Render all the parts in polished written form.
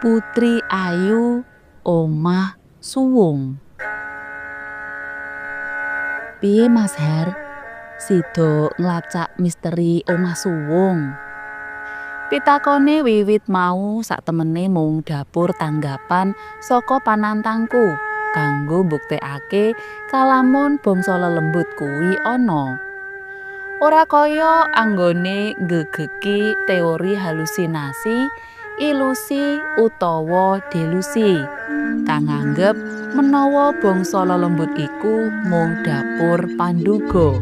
Putri Ayu Omah Suwung. Piye Mas Har? Sida nglacak misteri Omah Suwung. Pitakone wiwit mau saktemene mung dapur tanggapan saka panantangku kanggo mbuktekake kalamun bangsa lelembut kuwi ana. Ora kaya anggone nggegeki teori halusinasi, ilusi utawa delusi kang nganggep menawa bangsa lelembut iku mung dapur panduga,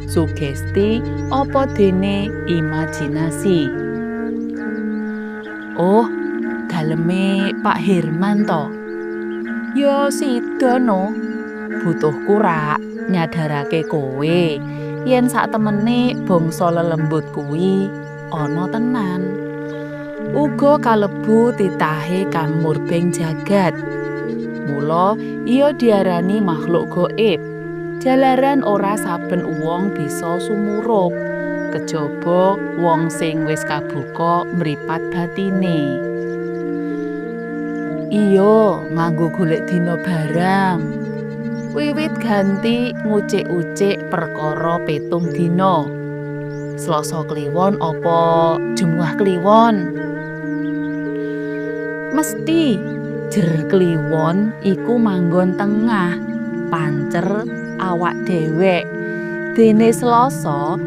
sugesti apa dene imajinasi. Oh, daleme Pak Herman to. Ya sida no. Butuhku rak nyadarake kowe yen saktemene bangsa lelembut kuwi ana tenan. Uga kalebu titahe kang murbeng jagat. Mula iya diarani makhluk gaib. Jalaran ora saben wong bisa sumurup, kejaba wong sing wis kabuka mripat batine. Iya, nganggo golek dina barang. Wiwit ganti ngucik-ucik perkara 7 dina. Selasa Kliwon apa Jemuah Kliwon? Mesti jer Kliwon iku manggon tengah, pancer awak dhewek. Dene Selasa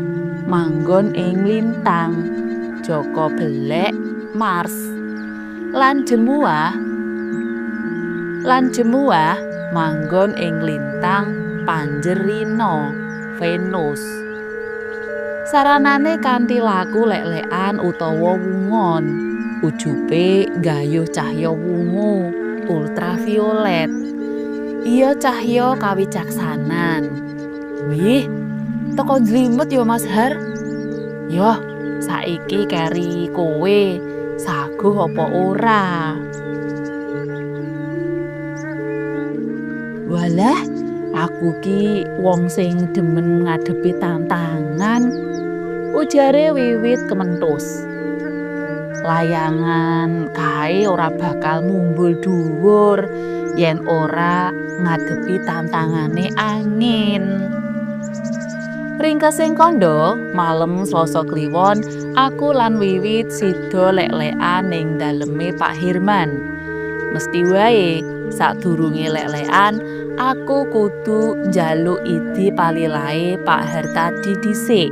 manggon ing lintang, Joko Belek Mars. Lan Jemuah manggon ing lintang Panjerino Venus. Saranane kanthi laku lek-lekan utawa wungon. Ujube nggayuh cahya wungu ultraviolet. Iya cahya kawicaksanan. Wih, teko njlimet ya Mas Har. Yoh, saiki keri kowe saguh apa ora? Walah, aku ki wong sing demen ngadepi tantangan. Ujare wiwit kementus. Layangan kae ora bakal mumbul dhuwur yen ora ngadepi tantangane angin. Ringkesing kandha, malem Selasa Kliwon, aku lan Wiwit sida lek-lekan ning daleme Pak Herman. Mesti wae sadurunge lek-lekan, aku kudu njaluk idi palilahe Pak Hartadi dhisik.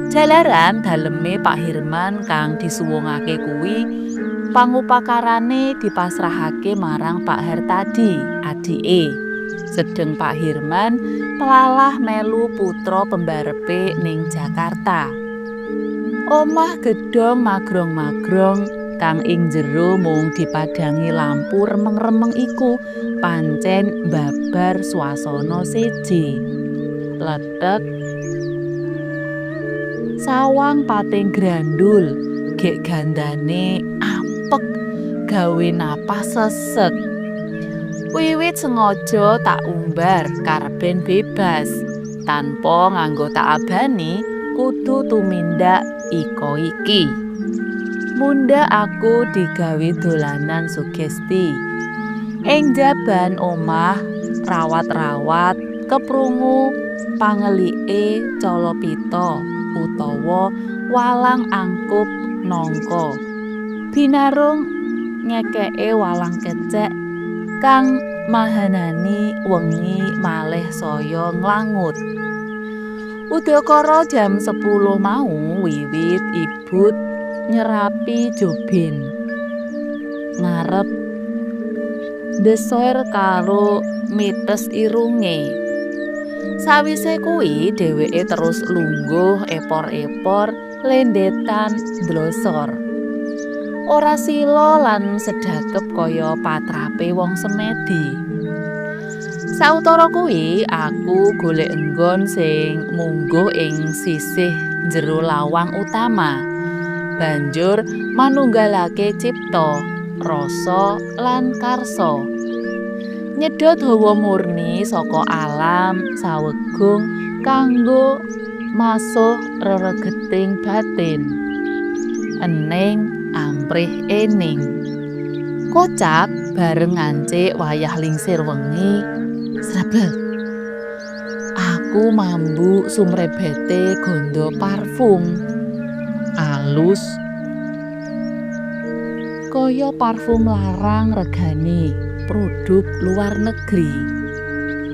Jalaran daleme Pak Herman kang disuwungake kuwi pangupakarane dipasrahake marang Pak Hartadi, adike. Sedeng Pak Herman pelalah melu putra pembarepe ning Jakarta. Omah gedhong magrong-magrong kang ing jero mung dipadangi lampu remeng-remeng iku pancen babar swasana seje. Lethek sawang pating grandul, gek gandane apek gawe napas sesek. Wiwit sengaja tak umbar karben bebas, tanpa nganggo tak abani kudu tumindak iko iki. Munda aku digawe dolanan sugesti. Ing jaban omah rawat-rawat keprungu pangelike colopito utawa walang angkup nangka. Binarung ngekeke walang kecek kang mahanani wengi malih saya nglangut. Udakara jam 10 mau wiwit ibut nyerapi jobin. Ngarep ndesoir karo mites irunge. Sawise kuwi dheweke terus lungguh epor-epor lendetan ndlosor. Ora sila lan sedakep kaya patrape wong semedi. Sautara kuwi aku golek enggon sing mungguh ing sisih jero lawang utama. Banjur manunggalake cipta, rasa lan karsa. Nyedot hawa murni saka alam sawegung kanggo masuh reregeting batin. Ening amprih ening. Kocap bareng ngancik wayah lingsir wengi, sreblek. Aku mambu sumrebete ganda parfum. Alus kaya parfum larang regane produk luar negeri.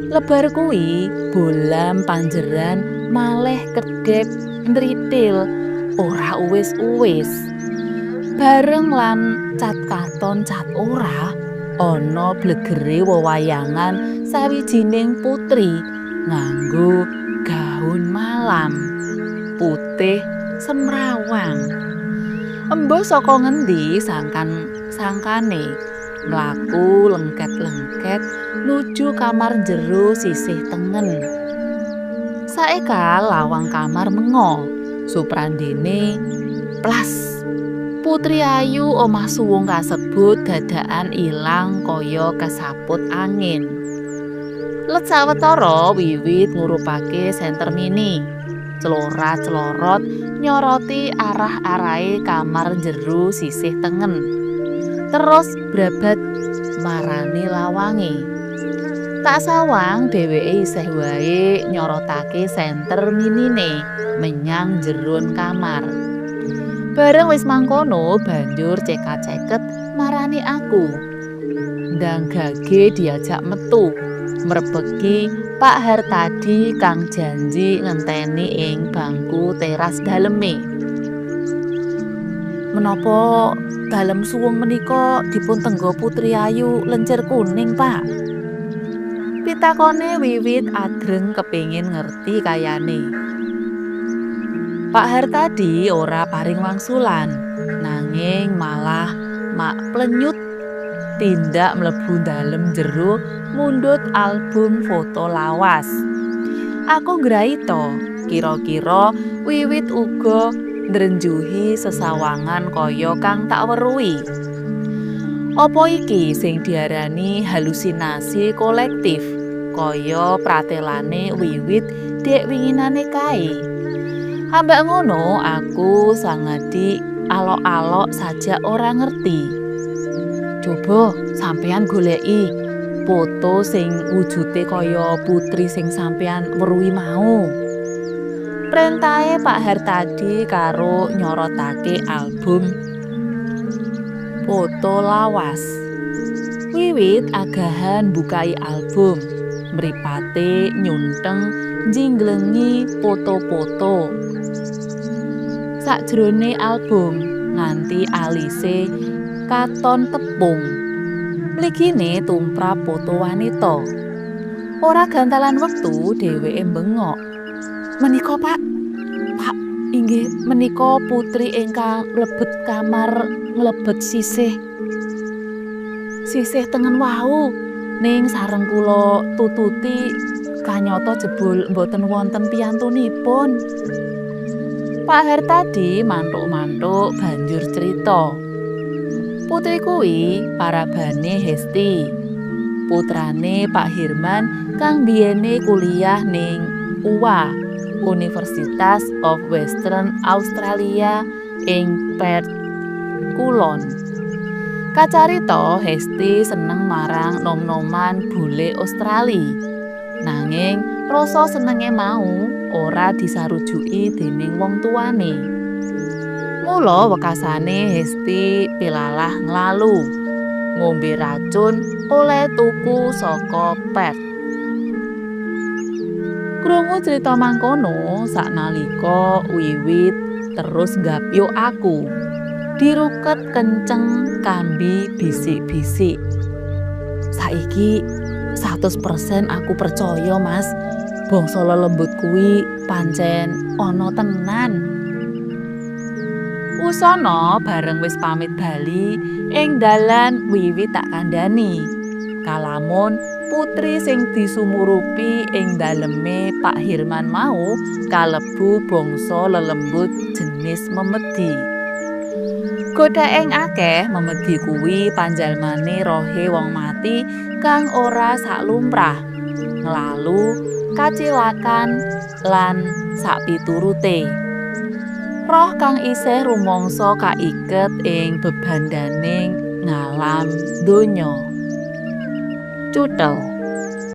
Lebar kuwi bolam panjeran malih kedhep nritil ora uwis-uwis. Bareng lan cat katon cat ora, ana blegere wewayangan sawijining putri nganggo gaun malam putih semrawang. Embuh saka ngendi sangkan sangkane mlaku lengket-lengket nuju kamar jero sisih tengen. Saeka lawang kamar mengo, suprandene plas. Putri ayu omah suwung kasebut dadakan ilang kaya kesaput angin. Let sawetara Wiwit ngurupake senter mini. Clorat-clorot nyoroti arah-arahe kamar jero sisih tengen. Terus brabat marani lawange. Tak sawang dheweke isih wae nyorotake senter minine menyang jeron kamar. Bareng wis mangkono banjur cekat-ceket marani aku. Ndang gage diajak metu, mrebegi Pak Hartadi kang janji ngenteni ing bangku teras daleme. Menapa dalem suwung menika dipun tengga putri ayu lencir kuning, Pak? Pitakone Wiwit adreng kepingin ngerti kayane. Pak Hartadi ora paring wangsulan, nanging malah mak plenyut tindak mlebu dalem jero mundhut album foto lawas. Aku ngraita, kira-kira Wiwit uga ndrenjuhi sesawangan kaya kang tak weruhi. Apa iki sing diarani halusinasi kolektif kaya pratelane Wiwit dek winginane kae? Ambak ngono aku sangadi alok-alok sajak ora ngerti. Coba sampean goleki foto sing wujude kaya putri sing sampean weruhi mau. Prentahe Pak Hartadi karo nyorotake album foto lawas. Wiwit agahan bukai album, mripate nyunteng njinglengi foto-foto. Sakjroning album nganti alise katon tepung. Mligine tumrap foto wanita. Ora gantalan wektu dheweke bengok. Menika, Pak. Pak, inggih menika putri ingkang mlebet kamar mlebet sisih sisih tengen wau. Ning sareng kula tututi kanyata jebul mboten wonten piyantunipun. Pak Hartadi mantuk-mantuk banjur crita. Putri kuwi parabane Hesti. Putrane Pak Hirman kang biyene kuliah ning UWA, Universitas of Western Australia ing Perth Kulon. Kacarita Hesti seneng marang nom-noman bule Australia. Nanging rasa senenge mau ora disarujuki dening wong tuane. Mula wekasane Hesti pilalah nglalu ngombe racun oleh tuku saka Perth. Krungu crita mangkono saknalika Wiwit terus nggapyuk aku. Diruket kenceng kambi bisik-bisik. Saiki 100% aku percaya, Mas. Bangsa lelembut kuwi pancen ana tenan. Wusana bareng wis pamit bali ing dalan Wiwit tak kandhani. Kalamun putri sing disumurupi ing daleme Pak Hirman mau kalebu bangsa lelembut jenis memedi. Godhaeng akeh memedi kuwi panjalmane rohe wong mati kang ora saklumrah, nglalu kacilakan lan sapiturute. Roh kang isih rumangsa kaiket ing bebandaning Ngalam donya. Cuthel.